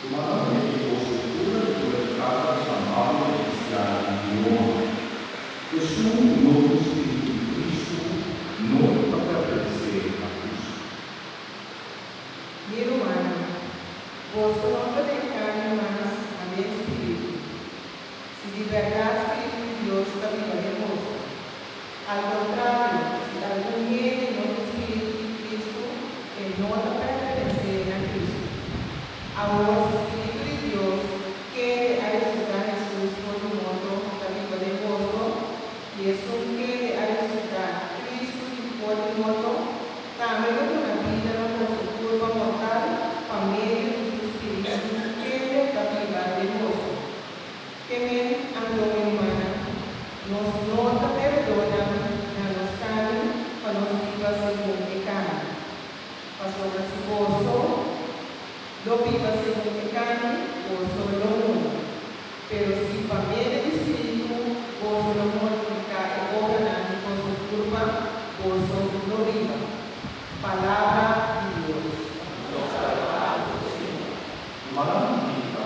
Su mandamentu boso tur a duna di karta di San Pablo na e kristiannan di Roma. Esun ku no tin spiritu di Kristu no ta pertenesé na Kristu. Mi rumannan, boso no ta den karni mas, ma den spiritu, si di bèrdat spiritu di Dios ta biba den boso. Al kontrario, si algun hende no tin spiritu di Kristu, e no ta pertenesé na Kristu. Awor, si spiritu di Dios, kende a resusitá Hesus for di morto, ta biba den boso, i esun kende a resusitá Kristu di for di morto tambe lo duna bida na boso kurpa mortal pa medio di su spiritu kende ta biba den boso. Ke men anto, mi rumannan, nos no ta debedónan na nos karni pa nos biba segun e karni. Pasobra si boso lo biba segun e karni, boso lo muri. Pero si pa medio di spiritu boso lo mortifiká e obranan di boso kurpa, boso lo biba. Palabra.